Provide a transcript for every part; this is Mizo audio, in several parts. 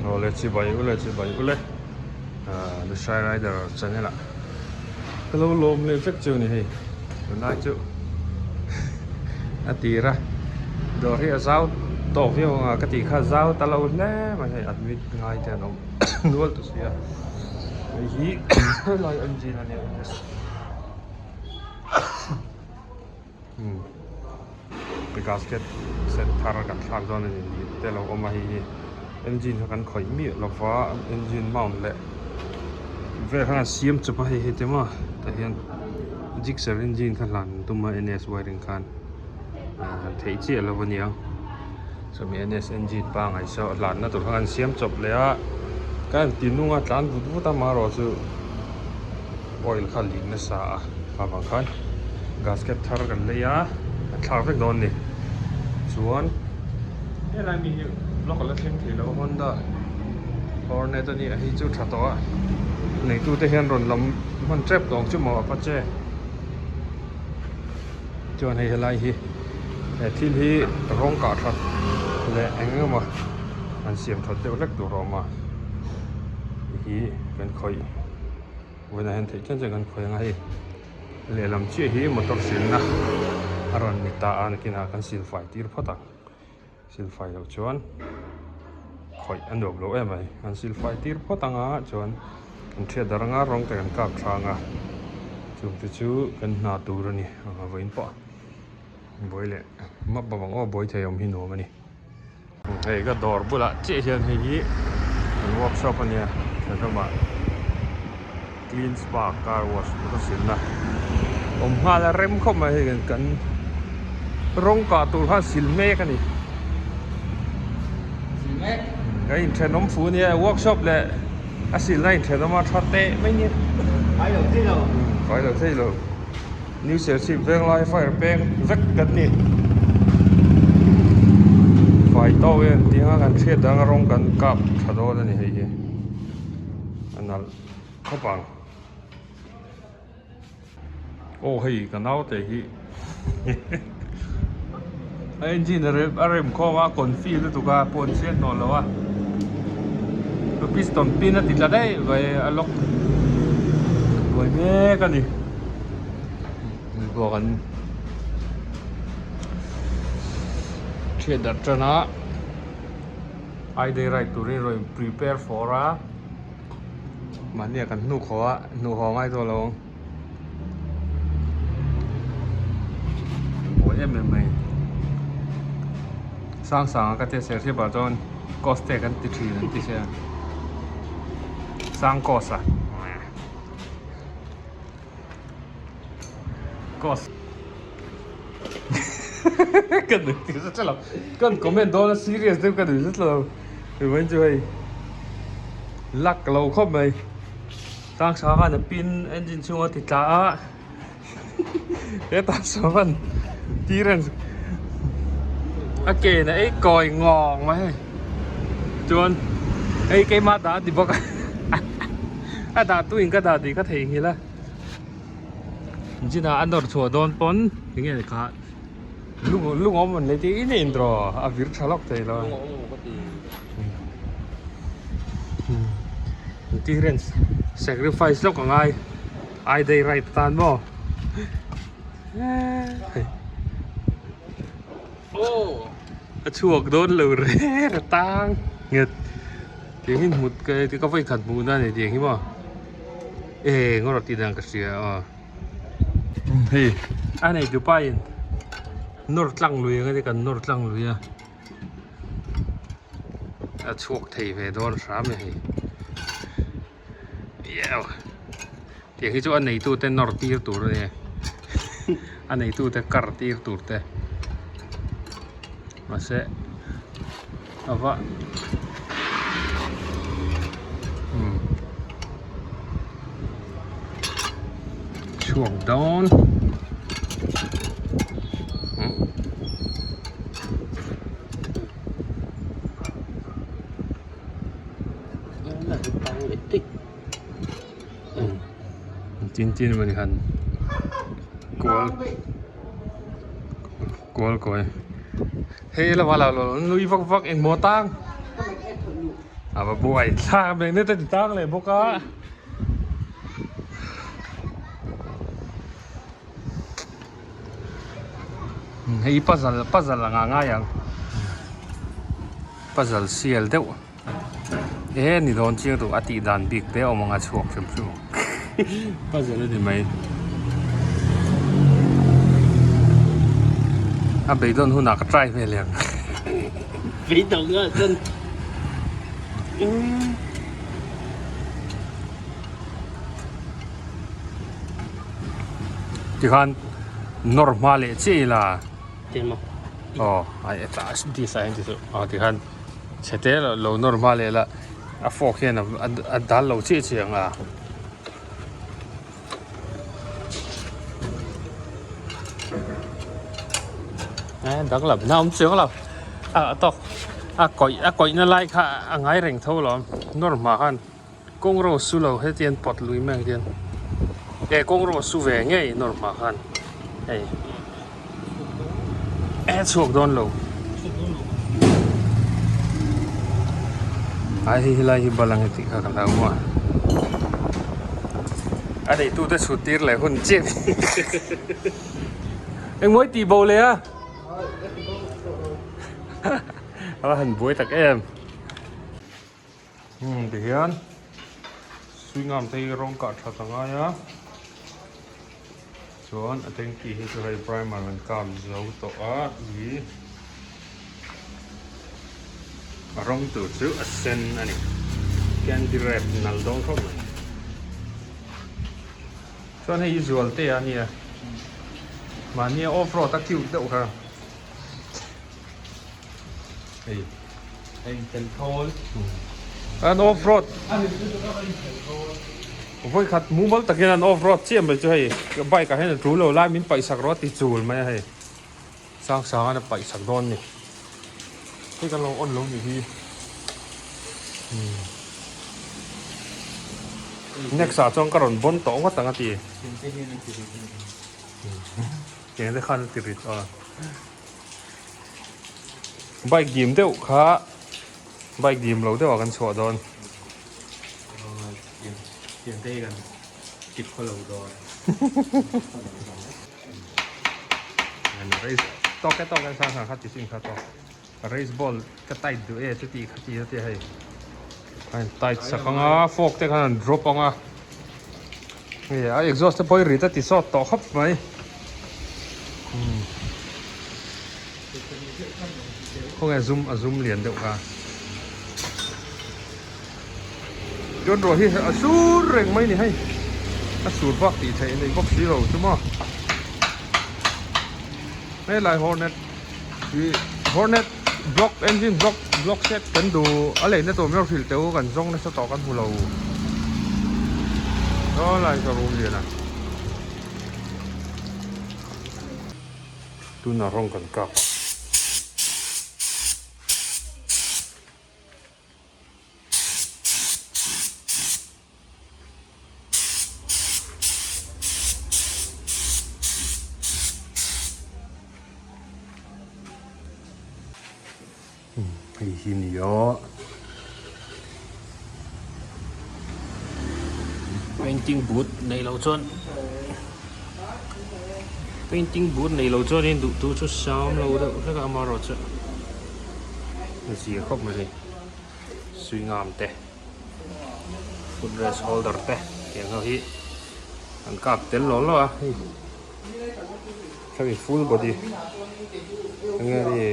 Awle chibai ule chibai ule Lushai Rider channel ah ka lo lawm leh vek chu a ni hei tunlai chu a tir a dawr hi a zau tawk viau ang a ka tih kha zau ta lo hle mai hei admit ngai te an awm nual ta si a hei hi helai engine a nia. Gasket set thar kan thlak dawn a ni tih te a lo awm a hei hi engine kha kan khawih miah lo va engine mount leh vel khan an siam chawp a hei hei te maw tah hian gixxer engine kha hlan an tum a N S wiring khan ah theih chiah lo a nia chumi N S engine pangngai saw hlanna tur kha an siam chawp leh a kan ti nung a tlan vut vut a marawh chu. Oil kha leak nasa a kha vang khan gasket thar kan lei a a thlak vek dawn a ni chuan helai mi hi block a la thleng thei lo Honda Hornet a nia hei chu tha tawh a neitute hian rawn lam hman tep tawh ang chu maw Apache chuan hei helai hi he thil hi rawng kah that leh eng eng emaw an siam that deuh hlek tur a awm a hi kan khawih. Vawiinah hian theih chian chian kan khawi ang a hei lehlam chiah hi motor silna a rawn ni ta a nakinah kan silfai tir phawt ang silfai loh chuan khawih a nuam lo em mai an silfai tir phawt ang a chuan kan thiat dar anga rawng te kan kap tha ang a chung te chu kan hna tur a ni a vawiin pawh buai leh map bawk ang aw buai thei awm hi nuam a ni. Hei ka dawr bulah chiah hian hei hi an workshop a nia thlanawmah clean spa car wash motor silna awm nghal a rem khawp mai hei kan rawng kah tur kha sil mek a ni ka inthenawm fu a nia workshop leh a silna inthenawm a tha teh mai nia fai lo thei lo. New Serchhip Venglai fire peng vek kan ni. Fai tawk e an tih anga kan hriat dang a rawng kan kap tha dawn a ni hei hi. A nalh khawp ang. Aw hei ka naute hi a engine a rem a rem khawm a confi lutuk a pawn chhiat hnawh lo a piston pin a ti tla daih mai a lock buai mek a ni. Bawk an thiat darh tan a I day ride turin rawn prepare for a mahni ah kan hnuk haw a hnuh haw ngai tawh lo ang buai em em mai sang sang a ka tia ser hrep ah chuan cost te kan ti thin an ti sia sang cost a. Cos ka nui tih zet lo kan comment dawn a serious deuh ka nui zet lo hei chu hei luck lo khawp mai tang sang a pin engine chhunga ti tla a hetah sawn tirens a ke na ei kawi ngawng mai hei chuan hei keimah dah a ti bawk a a dah tuin ka dah tih ka theihnghilh a. Engine ah a nawr chhuah dawn pawn enge ni kha lung lung awm an lei te in a indraw a vir tha lawk thei lo clearance sacrifice lawk a ngai I day ride tan maw a chhuak dawn lo reng a tang nghet tiang hi hmut ka vawikhat hmuh na a ni tiang hi maw. E ngaw rawh tih dan ka hria aw hei a nei tupa in nawr tlang lui ang a kan nawr tlang lui a a chhuak thei ve dawn hram e hei iau tiang hi chu a neitu te nawr tir tur a nia a neitu te kar tir tur te mahse a va umm chhuak dawn umm tin tin emaw ni khan kual kual kawi. Hei lama lo lo nui vak vak engmaw tang. A va buai thlak magnet a ti tang leh bawk a. Hei puzzle puzzle anga ngai ang puzzle sial deuh e ni dawn chiang duh a tih dan bik te a awm ang a chhuak hrim hrim ang puzzle a ni mai a beidawn hunah ka try ve leh ang beidawng ah chuan Tikhan nawr hma leh chiah ila aw ai hetah this ah hian ti suh aw tikhan chhe te lo nawr hma leh la a fork hian a dal lo chiah chiah ang a. Danglam na awm chiang lo a tawk a kawih a kawihna lai kha a ngai reng tho alawm nawr hma khan. Kawng ro su lo heti an pawt lui mai ang hian e kawng ro su ve ngei nawr hma khan hei e chhuak dawn lo ai hei helai hi bal ang tih kha ka hlau a a neitu te chhut tir leh hun chiah engmawi tih bo leh a a va han buai tak em. Umm ti hian suingam te hi rawng kah that a ngai a chuan a tanky hi chu hei primer an kap zo tawh a ih a rawng tur chu a sen a ni candy wrap nal dawn khawp mai chuan hei hi zual te a nia mahni a off road a cute deuh kha. Hei an off road vawi khat mumal takin an off road chiah mai chu hei bike ah hian a tul lo lai min paih sak rawh a ti chul mai a hei sang sang an a paih sak dawn a ni hei kan lo on lo nih hi next ah chuan ka rawn bawn tawh ngawt ang a ti eng te khan a ti rit a. Bike dim deuh kha bike dim lo deuh ah kan chhuah dawn. Race tawk e tawk e sang sang kha ti chin kha tawk race ball ka tight duh e chuti kha ti a tia hei a in tight sak anga fork te khan an drop anga hei a exhaust te pawh hi rit a ti sawt tawh khawp mai. Khawnge a zum a zum lian deuh kha chuan ruah hi a sur reng mai ni hei a sur bak tih theih nei bawk si lo chu maw helai hornet hi hornet block engine block block set kan duh a leina tur miau hrilh teh u kan zawng nasa tawh kan hmu lo helai ka room lian a. Tunah rawng kan kap a. Hei hi ni a. Painting boot nei lo chuan painting boot nei lo chuanin duh tu chu sam lo deuh hlek a amaherawhchu a zia khawp mai hei suingam te footrest holder te tiang ho hi an kap tel law law a hei. Hemi full body enge ni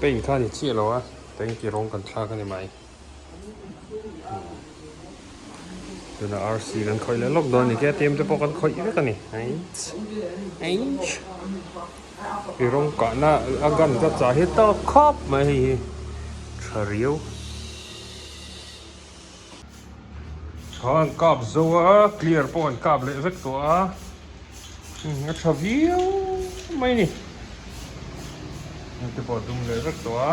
paint kha a ni chiah lo a tanki rawng kan thlak a ni mai tunah rc kan khawih leh lawk dawn a ni ktm te pawh kan khawih vek a ni i rawng kahna a gun ka chah hi tawp khawp mai hei hi tha riau. Tha an kap zo a, clear pawh an kap leh vek tawh a, a tha viau mai a ni. Heng te pawh a dum leh vek tawh a,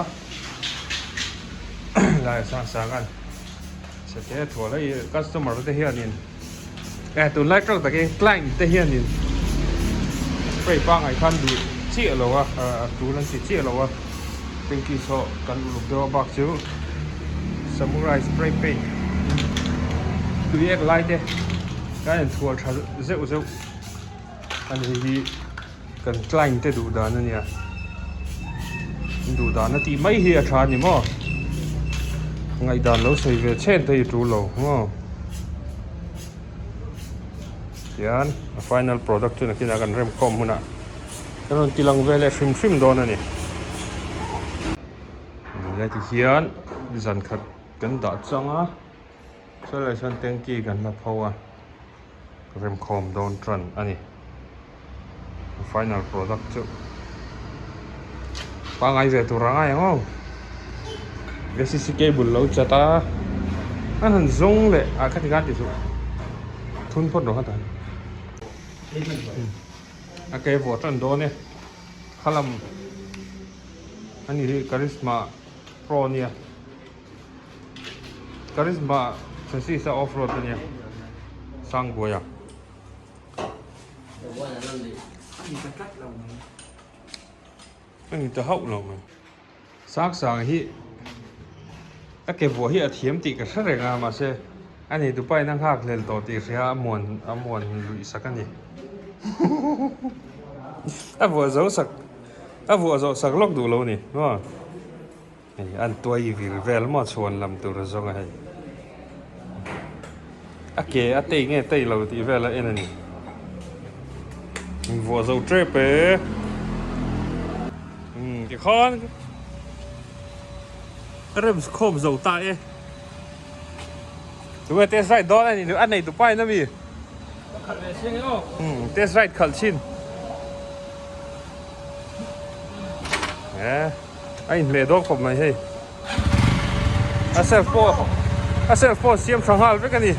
lai a sang sang an chhe te a thual a, ih customer te hianin eh tunlai tawk takin client te hianin spray pangngai khan duh chiah lo a, a tul an ti chiah lo a. Tanky saw kan uluk deuh a bak chu Samurai spray paint tui ek lai te kan in thual tha zeuh zeuh a ni hi kan client te duh dan a nia duh dan a tih mai hi a tha a ni maw ngaihdan lo sawi ve chhen te hi tul lo maw tian a final product chu nakinah kan rem khawm hunah. Kan rawn ti lang ve leh hrim hrim dawn a ni. Nilai ti hian zan khat kan dah chang a, chuan leh chuan tanky kan la pho a, remkhawm dawn tan a ni. Final product chu pangai ve tur a ngai ang aw. V_C_C cable lo chat a, an han zawng leh ah kha ti khan ti suh thun phawt rawh kha ta. A ke vuah tan dawn e khalam a ni hi Karizma Pro a nia Karizma chassis a off road a nia Sangbuaia a ni ta hauh lo mai Sang sang hi a ke vuah hi a thiam tih ka hre reng a mahse a ni tupain a nghak hlel tawh tih hria a muan a muan luih sak a ni a vuah zo sak a vuah zawh sak lawk duh lo a ni maw hei an tuai vir vel maw chhuan lam tur a zawng a hei a ke a tei nge tei lo tih vel a en a ni vuah zo tep e. Umm tikhan ka rem khawm zo ta e tunge test ride dawn a ni a nei tupa in ami umm test ride khalh chhin e a inhmeh dawn khawp mai hei a self pawh a self pawh siam tha nghal vek a ni.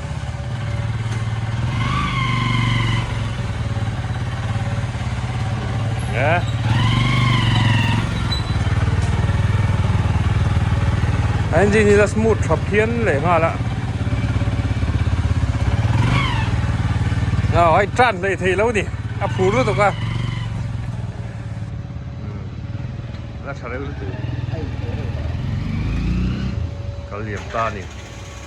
A engine hi la smooth tha phian leh nghal a aw hei tan hlei thei lo ni a phur lutuk a la tha reuh lutuk kal liam ta a ni.